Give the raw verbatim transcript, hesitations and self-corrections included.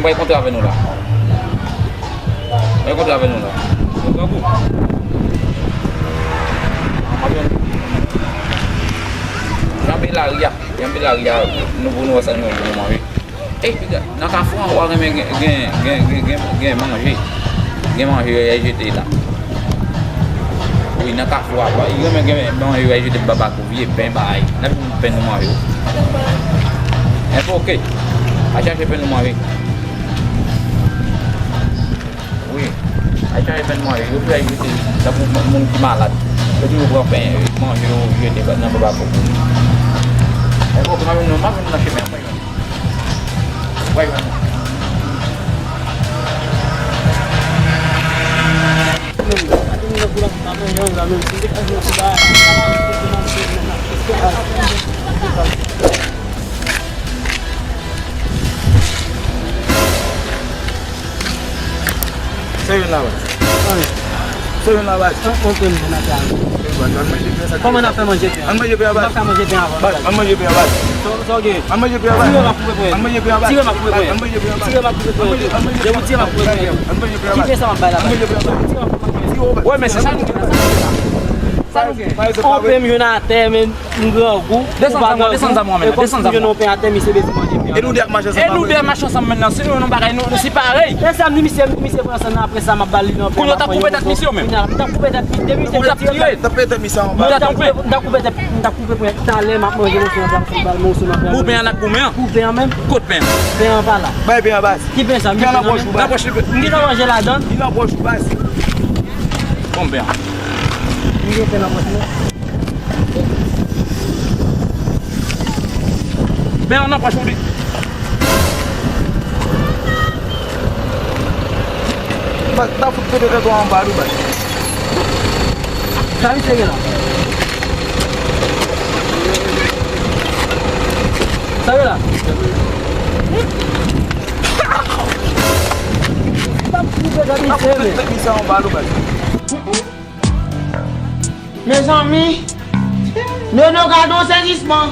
Mwen kontre avè nou la. Mwen kontre avè nou la. Nou grangou. Janbe lari a. Janbe lari a. Nou pou nou wè sa nou, nou manje. Ey, piga, nan kafou an, w a renmen gen, gen, gen, gen, gen, gen manje. Gen manje yo jete la. Wi, nan kafou a, w a renmen gen manje yo jete baba kou vye pen bay. N ap jwenn pen nou manje. Enben, oke. Al chache pen nou manje. Wi. Al chache pen nou manje. Yo fè jete, tankou moun ki malad. Yo toujou pran pen, manje yo jete nan baba kou. Enben, oke, m ap jwenn nou, m ap jwenn nou nan chemen an. Sa yo la, baz? Sa yo la, baz? An, an, an, an, an, an. Kòman n ap fè manje pen an? Ann manje pen an, baz. N ap fè manje pen an, baz. Ann manje pen an, baz. Sa, sa w gen? Ann manje pen an, baz. Tire m ap koupe pen. Ann manje pen an, baz. Tire m ap koupe pen. Ann manje pen an, baz. Tire m ap koupe pen. Ann manje pen an, baz. Depi w tire m ap koupe pen. Ann manje pen an, baz. Ki pen sa w ap bay la, baz? Ann manje pen an, baz. Tire m ap koupe pen. Wè, men se sa nou gen la, sa nou gen la. Sa nou gen? On pen m jwenn atè, men. M grangou. Desann zam, desann zam, mwen, desann zam. E nou de ap mache ansanm. E nou de ap mache ansanm mentnan. Si nou yon bagay, nou, nou si parèy. E sa m di misye, m di misye pran san nan, apre sa, m ap ba li nan pen. Kounye a w t ap koupe tèt misye ou menm? M t ap koupe tèt misye. Depi misye te tire. T ap pete misye anba. M t ap koupe, m t ap koupe tèt, m t ap koupe pen. Talè, m ap manje moso nan pen, m ap bal moso nan pen. Pou pen an ak goumen an? Pou pen an menm. Kot pen an? Pen an pa la. Bay pen an, baz. Ki pen sa? Pen an nan pòch ou, baz. Nan pòch li. M gen nan manje ladan. Li nan pòch ou, baz. Bon, pen an. M gen pen nan pòch mwen. Pen an nan pòch ou li. Baz, ta fout pete tèt ou anba tou, baz. Sa misye gen la? Sa yo la? T ap koupe tèt misye, men. Tèt misye anba tou, baz. Mezanmi, Nono, gade yon sezisman.